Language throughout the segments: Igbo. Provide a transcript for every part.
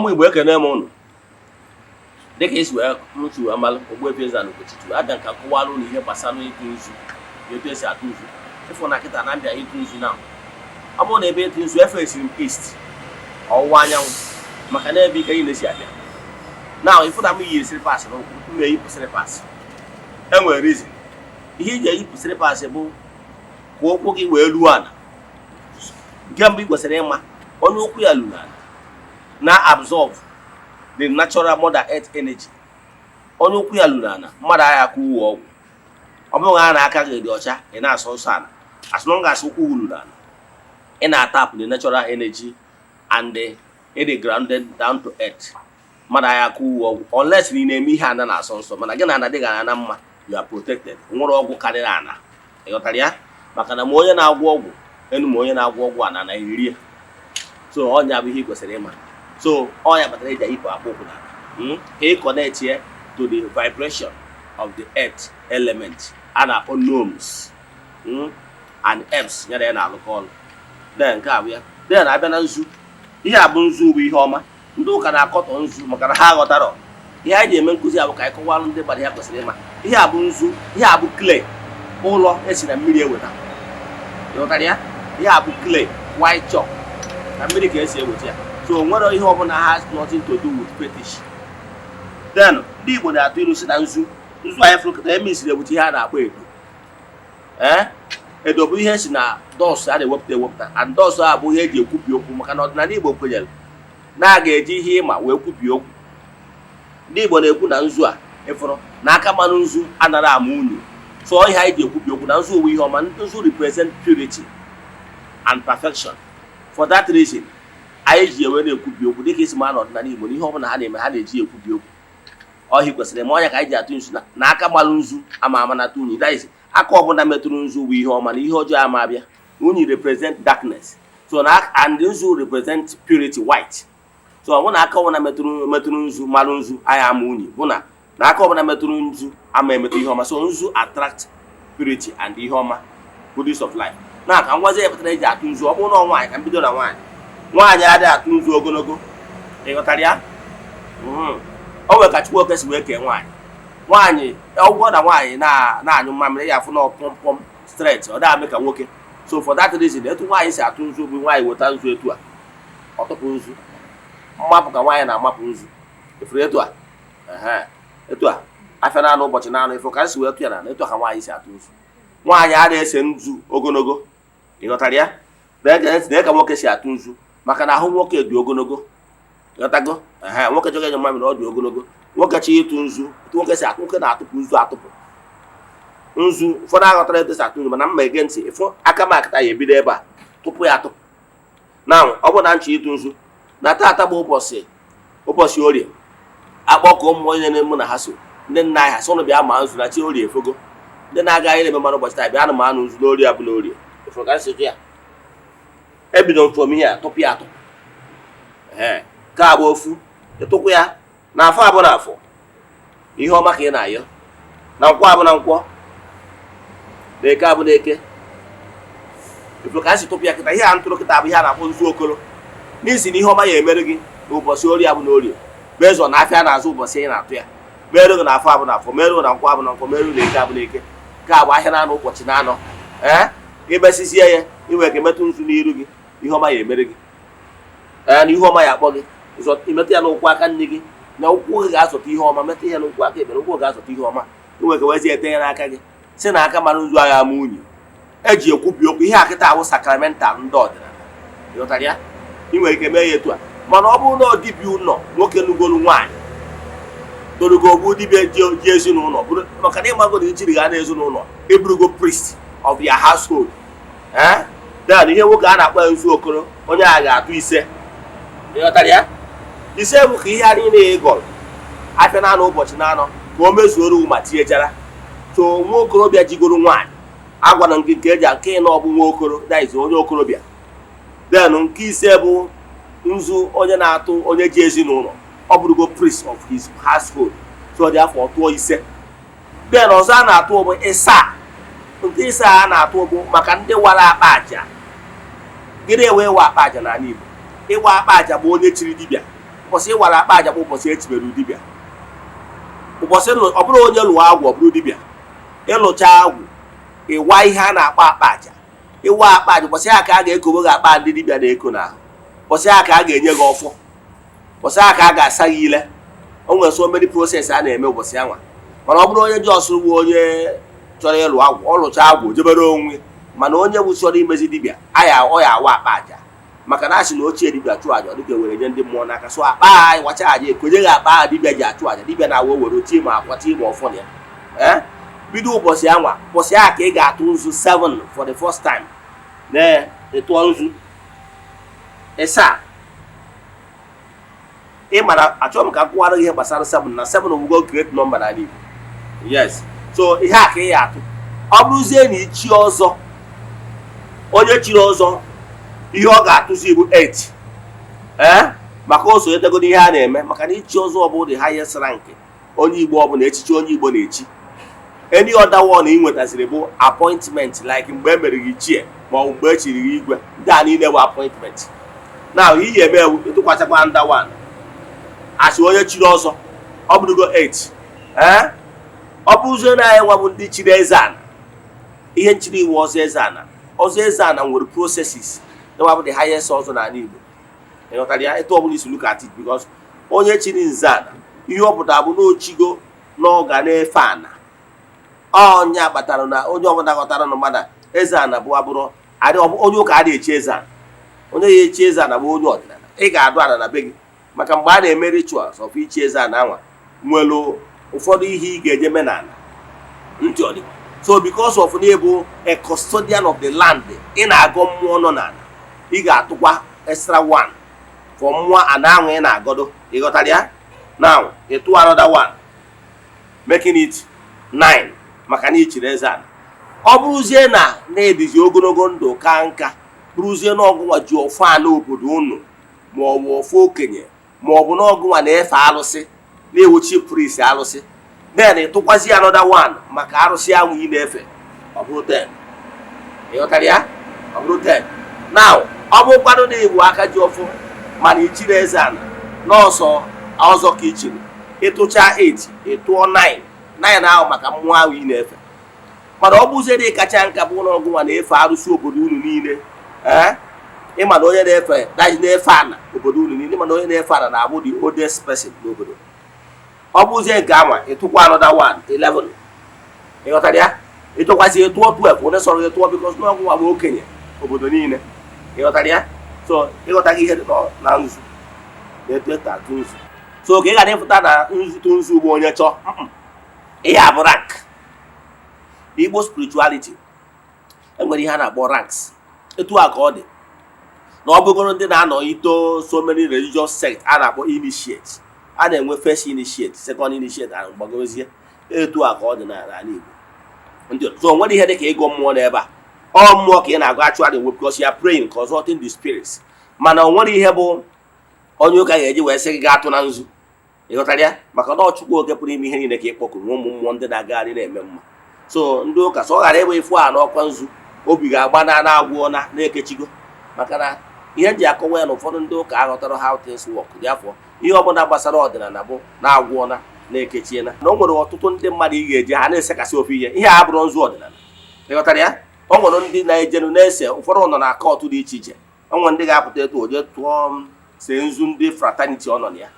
Ụmụ Igbo, ekene m ụnụ. Dịka esi wee m si wee malụ, Ogbuefi Eze-Ana Ugochi, abịa nka kọwara ụnụ ihe gbasara ịtụ nzu na etu esi atụ nzu. Ịfụ na kịta na mbịa ịtụ nzu na ọ bụrụ na ebe ịtụ nzu efe esiri m east, ọwụwa anyanwụ, maka na ebe ike niile si abịa na ịfụ na m yiri slippers n'ụkwụ, m na-eyipụ slippers. Enwere reason ihe iji eyipụ slippers bụ ka ụkwụ gị wee ruo ala. Nke mbụ ị kwesịrị ịma, onye ụkwụ ya luru ala na-absorb the natural mother earth energy. Onye ụkwụ ya luru ala, mmadụ agha aka uwe ọgwụ. Ọ bụghị ha na aka gị dị ọcha, ị na-asọ nsọ ala. As long as ụkwụ gị luru ala, ị na-atap the natural energy and it is grounded down to earth. Mmadụ agha aka uwe ọgwụ unless na ị na-eme ihe ana na-asọ nsọ, mana gị na ana dịghị ana mma, you are protected. Nwere ọgwụ karịrị ana, ị ghọtara ya? Maka na ma onye na-agwọ ọgwụ enu ma onye na-agwọ ọgwụ ana na eri ya. So ọnya bụ ihe ị kwesịrị ịma. So ọnya kpatara eji ayipụ akpụ ụkwụ n'ala, ka ị connect ya to the vibration of the earth element a na-akpọ gnomes and herbs nyere ya na-alụkọ ọlụ. Then nke a bụ ya. Then abịa na nzu, ihe a bụ nzu bụ ihe ọma. Ndị ụka na-akọtọ nzu maka na ha aghọtarọ ihe anyị ji eme nkụzi. A bụ ka anyị kọwalụ ndị gbara ihe kwesịrị ịma. Ihe a bụ nzu, ihe a bụ clay, ụlọ esi na mmiri eweta. Ịghọtara ya? Ihe a bụ clay, white chalk, na mmiri ka esi eweta ya. So o nwere ihe ọbụla has nothing to do with fetish. Then ndị Igbo na-atụ ilu si na nzu, nzu anyị fụrụ kịta eme isiri eweta ihe a na-akpọ edo. Ee, edo bụ ihe esi na dust a na-ewepụta ewepụta, and dust a bụ ihe eji ekwubi okwu, maka na ọdịnala Igbo kwenyere na a ga-eji ihe ịma wee kwubi okwu. Ndị Igbo na-ekwu na nzu a ịfụrụ na aka mmanụ nzu anara ama unyi. So ihe anyị ji ekwubi okwu na nzu bụ ihe ọma. Nzu represent purity and perfection. For that reason anyị ji ewe na-ekwubi okwu, dịka isi ma n'ọdịnala Igbo na ihe ọbụla ha na-eme, ha na-eji ekwubi okwu. Ọhịa kwesịrị ma ọnya ka anyị ji atụ nzu na aka gbalụ nzu ama ama na unyi. That is, aka ọbụla metụrụ nzu bụ ihe ọma na ihe ọjọọ ama abịa. Unyi represent darkness, so na and nzu represent purity, white. So ọ bụ na aka ọbụla metụrụ nzu malụ nzu anyị ama unyi, bụ na aka ọbụla metụrụ nzu ama emetụ ihe ọma. So nzu attract purity and ihe ọma, goodness of life. Na ka ngwazi ya kpatara eji atụ nzu. Ọ bụrụ na nwaanyị, ka m bido na nwaanyị. Nwaanyị adịghị atụ nzu ogologo, ị ghọtara ya? O nwere ka Chukwu oke si wee kee nwaanyị. Nwaanyị ọgwụgwọ na nwaanyị na-anyụ mmamịrị ya, afụ na pọmpọm straight, ọ daa ka nwoke. So for that reason, etu nwaanyị si atụ nzu bụ nwaanyị weta nzu etu a, ọ tụpụ nzu. Mmapụ ka nwaanyị na-amapụ nzu efuru etu a. Ehe, etu a afịa na-anụ ụbọchị na-anụ ifo ka si wee tụ ya na etu a ka nwaanyị si atụ nzu. Nwaanyị a na-ese nzu ogologo, ị ghọtara ya? Na ka nwoke si atụ nzu, maka na ahụ nwoke dị ogologo, ghọtago? Ehe, nwoke chọrọ enye mmamịrị, ọ dị ogologo. Nwoke chọrọ ịtụ nzu, etu nwoke si atụ, nwoke na-atụpụ nzu, atụpụ nzu. Ụfọdụ aghọtara etu esi atụ nzu, mana mma ege ntị. Ịfụ aka m akịta ya ebido ebe a tụpụ ya atụpụ. Na ọ bụ na nchọ ịtụ nzu na taata bụ ụbọchị orie, akpọkọ ụmụ onye na-emu na ha so ndị nna anyị ha sị ụnụ bịa maa nzu na chi orie efogo. Ndị na-agaghị na-eme mmanụ ụbọchị taa, bịa ma anụ nzu n'orie abụ n'orie ifuru ka nsị ya. Ebido m from ihe a tụpụ ya atụpụ. Ee, ka bụ ofu ịtụkwụ ya na afọ abụ na afọ, ihe ọma ka ị na-ayọ, na nkwọ abụ na nkwọ, na eke abụ na eke. Ifuru ka nsị tụpụ ya kịta. Ihe a ntụrụ kịta bụ ihe a na-akpọ nzu okolo, n'isi na ihe ọma ya emere gị n'ụbọchị orie abụ na orie, bezọ na afịa na-azụ ụbọchị ị na-atụ ya, mere gị na afọ abụ na afọ, mere gị na nkwọ abụ na nkwọ, mere gị na eke abụ na eke. Nke a bụ ahịa na-anọ ụbọchị na-anọ. Ee, imesizie ya, inwere ka emetụ nzu n'iru gị, ihe ọma ya emere gị. Ee, na ihe ọma ya akpọ gị ụzọ. Imetụ ya n'ụkwụ aka nne gị, na ụkwụ gị ga-azọta ihe ọma. Metụ ya n'ụkwụ aka ekpe, na ụkwụ gị ga-azọta ihe ọma. Inwere ka wezi ete ya n'aka gị, si na aka mara nzu agha ama unyi. Eji ekwubi okwu. Ihe akịta awụ sacramental ndị ọdịnala, ịghọtara ya? Ị nwere ike mee ya etu a, mana ọ bụrụ na ọ dibịa ụlọ, nwoke nugolu nwaanyị torugo ogbu dibịa ji ezinụlọ bụrụ, maka na ịmago na ijiri ga na ezinụlọ eburugo priest of your household. Ee, then ihe nwoke a na-akpọ ya nzu okoro, onye a ga-atụ ise, ịghọtara ya? Ise bụ ka ihe a niile ịgọrọ afịa na-anọ ụbọchị na-anọ ka o mezuoro ma tinyechara. So nwa okorobịa jigoro nwaanyị agwana nke eji nke ịnọ ọ bụ nwa okoro, that is onye okorobịa. Then nke ise bụ nzu onye na-atụ, onye ji ezinụlọ, ọ bụrụgo priest of his household. So ọ dị afọ tụọ ise. Then ọzọ a na-atụ bụ ịsaa. Nke ịsaa a na-atụ bụ maka ndị wara akpa aja. Gịnị ewe ịwa akpa aja n'ala Igbo? Ịwa akpa aja bụ onye chiri dibịa. Ụbọchị ịwara akpa aja bụ ụbọchị echibere dibịa. Ụbọchị ọ bụrụ onye lụọ agwụ, ọ bụrụ dibịa. Ịlụcha agwụ, ịwa ihe a na-akpọ akpa aja. Ịwa akpa aja, ụbọchị a ka a ga-ekowe gị akpa ndị dibịa na-eko n'ahụ. Ụbọchị a ka a ga-enye gị ọfọ. Ụbọchị a ka a ga-asa gị ile. O nwere so many process a na-eme ụbọchị anwa. Mana ọ bụrụ onye just bụ onye chọrọ ịlụ agwụ, ọ lụcha agwụ, jebere onwe. Mana onye bụ chọrọ imezi dibịa aya, ọ ya awa akpa aja, maka na asị na ochie dibịa chụọ aja, ọ dịka were nye ndị mmụọ n'aka. So akpa a wacha aja, ekonye gị akpa a dibịa ji achụ aja. Dibịa na-awa were tie ma akwa, tie ma ọfọ na ya. Ee, bido ụbọchị anwa, ụbọchị ahụ ka ị ga-atụ nzu 7 for the first time. Na ịtụọ nzu ịsaa, ị mara, achọrọ m ka m kụwara gị ihe gbasara 7 na 7 owugo great number n'ala Igbo. Yes, so ihe a ka ị ga-atụ. Ọ bụrụzie na ichi ọzọ, onye chiri ọzọ, ihe ọ ga-atụzi bụ 8. Ee, maka o sonyetegoro ihe a na-eme, maka na ichi ọzọ bụ the highest rank onye Igbo ọbụla, echichi onye Igbo na-echi. Any other one ị nwetaziri bụ appointment, like mgbe e mere gị ichie ma ọ bụ mgbe e chiri gị igwe. Ndị a niile bụ appointment. Now, ihe eme ewu ịtụkwasịkwa nda one asị onye chiri ọzọ, ọ bụrụgo 8. Ee, ọ bụrụzie na anyị nwa bụ ndị chiri eze ana, ihe nchiri iwu ọzọ eze ana, ọzọ eze ana nwere processes. Nwa bụ the highest ọzọ n'ala Igbo. Ịghọtara ya? Etu ọbụla isi look at it, because onye chiri nze ana, ihe ọ pụtara bụ na ochigo na ọ ga na-efe ana. Ọnya kpatara na onye ọbụla ghọtara na mmadụ eze ana bụ abụrụ onye ụka adịghị echi eze ana. Onye ya echi eze ana bụ onye ọdịnala. Ị ga-adụ ana na be gị, maka mgbe a na-eme rituals of ichi eze ana anwa, nwere ụfọdụ ihe ị ga-eje mee n'ala ntị ọ dị. So because of na ịbụ a custodian of the land, ị na-agọ mmụọ nọ n'ala, ị ga-atụkwa extra one for mmụọ ana ahụ ị na-agọdo. Ị ghọtara ya? Now, ị tụọ another one, making it nine, maka na ichiri eze ala. Ọ bụrụzie na na-edizi ogologo ndụ ka nka, bụrụzie na ọgụnwa ji ọfọ ala obodo unu, ma ọ bụ ọfọ okenye, ma ọ bụ na ọgụnwa na-efe alụsị, na-ewochi priest alụsị, then ịtụkwazi another one maka arụsị ahụ ị na-efe, ọ bụrụ 10. Ị ghọtara ya? Ọ bụrụ 10. Now, ọ bụrụkwanụ na igbu aka ji ọfọ, mana ichiri eze ala, nọọsọ ọzọ ka ichiri, ịtụcha 8, ịtụọ 9. 9 ahụ maka mmụọ ahụ ị na-efe. Mana ọ bụzie dị kacha nka bụ na ọgụnwa na-efe arụsị obodo unu niile. Ee, ịma na onye na-efe na-efe ana obodo unu niile, ịma na onye na-efe ana na-abụ the oldest person n'obodo. Ọ bụzie nke anwa, ịtụkwa another one, 11. Ịghọtara ya? Ịtụkwasị, ịtụọ 12. Onye sọrọ ịtụọ, because n'ọgụnwa bụ okenye obodo niile. Ịghọtara ya? So ịghọtaghị ihe dị na nzu na etu etu atụ nzu. So ka ị ghara ịfụta na nzu tụ nzu bụ onye chọọ ihe a bụ rank. Igbo spirituality, enwere ihe a na-akpọ ranks. Etu a ka ọ dị na ọ bụgoro ndị na-anọ ito so many religious sect a na-akpọ initiate. A na-enwe first initiate, second initiate, and gbagozie. Etu a ka ọ dị n'ala Igbo ndị so nwere ihe dị ka ịgụ mmụọ n'ebe a. Ọ mmụọ ka ị na-agụ actually nwe, because you are praying, consulting the spirits. Mana o nwere ihe bụ onye ụka ga-eji wee sị gị gaa atụ na nzu. Ịghọtara ya? Maka na ọ Chukwu oke pụrụ ime ihe niile ka ị kpọkuru, ụmụ mmụọ ndị na-agagharị na-eme mma. So ndị ụka so ọ ghara ịgba ifu a n'ọkwa nzu, obi ga-agba na na-agwụọ na na-ekechigo, maka na ihe m ji akọwa ya na ụfọdụ ndị ụka aghọtara how things work. Dị afọ ihe ọbụla gbasara ọdịnala bụ na-agwụọna na-ekechiena, na o nwere ọtụtụ ndị mmadụ ị ga-eji ha na-esekasị ofu ihe. Ihe a bụrụ nzu ọdịnala. Ịghọtara ya? O nwere ndị na-ejenu na-ese, ụfọdụ nọ na cult dị iche iche. O nwere ndị ga-apụta etu oje tụọ m see nzu ndị fraternity ọ nọ na ya.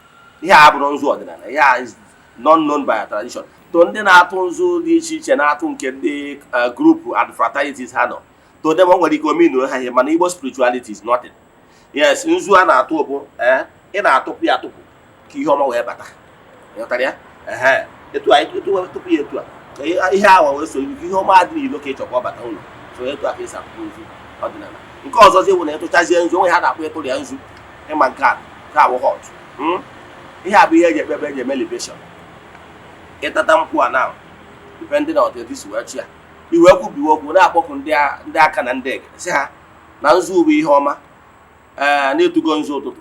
Ihe a bụrụ nzu ọdịnala. Ihe a is not known by a tradition. To ndị na-atụ nzu dị iche iche na-atụ nke ndị group and fraternities ha nọ, to them o nwere ike omenuru ha ihe, mana Igbo spirituality is nothing. Yes, nzu a na-atụ bụ ee, ị na-atụpụ ya atụpụ ka ihe ọma wee bata. Ịghọtara ya? Ehe, etu a tụpụ ya etu a ka ihe ahụ wee so ihe ọma dị n'ilo ka ị chọkwa ọ bata ụlọ. So etu a ka esi atụpụ nzu ọdịnala. Nke ọzọzi bụ na ịtụchazie nzu onwe ha na-akpọ ịtụrụ ya nzu. Ịma nke a, nke a bụ hot. Ihe a bụ ihe eji ekpe ebe eji eme libation. Ịtata nkwụ a na depending on etu isi wee chi ya, iwee kwubiwe okwu na-akpọku ndị aka na ndị egede, sị ha na nzu bụ ihe ọma. Ee, na-etugo nzu ụtụtụ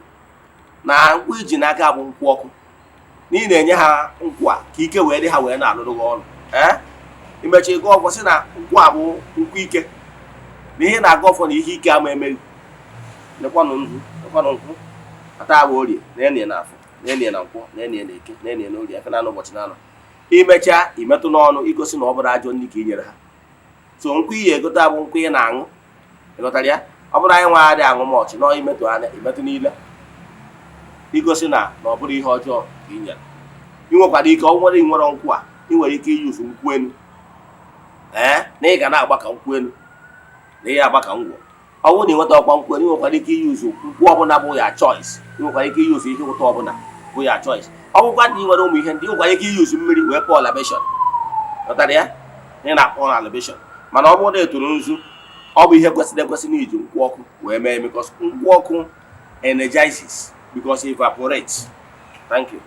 na nkwụ iji n'aka bụ nkwụ ọkụ, n'ihi na-enye ha nkwụ a ka ike wee dị ha wee na-alụrụ gị ọrụ. Ee, imechi ịgụ ọfọ, sị na nkwụ a bụ nkwụ ike, na ihe na-aga ọfọ na ihe ike ama emeghị. Lekwanụ nzu, lekwanụ nkwụ ata, bụ orie na enyi na afọ. Na-enye na Nkwọ, na-enye na Eke, na-enye na Orie, afịa na-anọ, ụbọchị na-anọ. Imechaa, imetụ n'ọnụ igosi na ọ bụrụ ajọ nri ka i nyere ha. So nkwụ iyi egote abụ nkwụ ị na-aṅụ, ịghọtara ya? Ọ bụrụ anyị nwa adịghị aṅụ mọchị nọ, imetụ anya, imetụ niile, igosi na ọ bụrụ ihe ọjọọ ka ị nyere. Ị nwekwara ike, ọ nwere, ị nwere nkwụ a, ị nwere ike iyuzu nkwụ elu, ee, na ị ga na-agba ka nkwụ elu na ihe agba ka ngwọ. Ọ bụrụ na ị nweta ọkwa nkwụ elu, ị nwekwara ike iyuzu nkwụ ọbụla bụ ya choice. Ị nwekwara ike iyuzu ihe ụtọ ọbụla bụ ya choice. Ọ bụkwa na ị nwere ụmụ ihe ndị, ị nwekwara ike iyuzu mmiri wee pour libation, ghọtara ya? Ị na-akpọ na libation. Mana ọ bụrụ na etoro nzu, ọ bụ ihe kwesịrị ekwesị na iji nkwụ ọkụ wee mee, because nkwụ ọkụ energizes, because it evaporates. Thank you.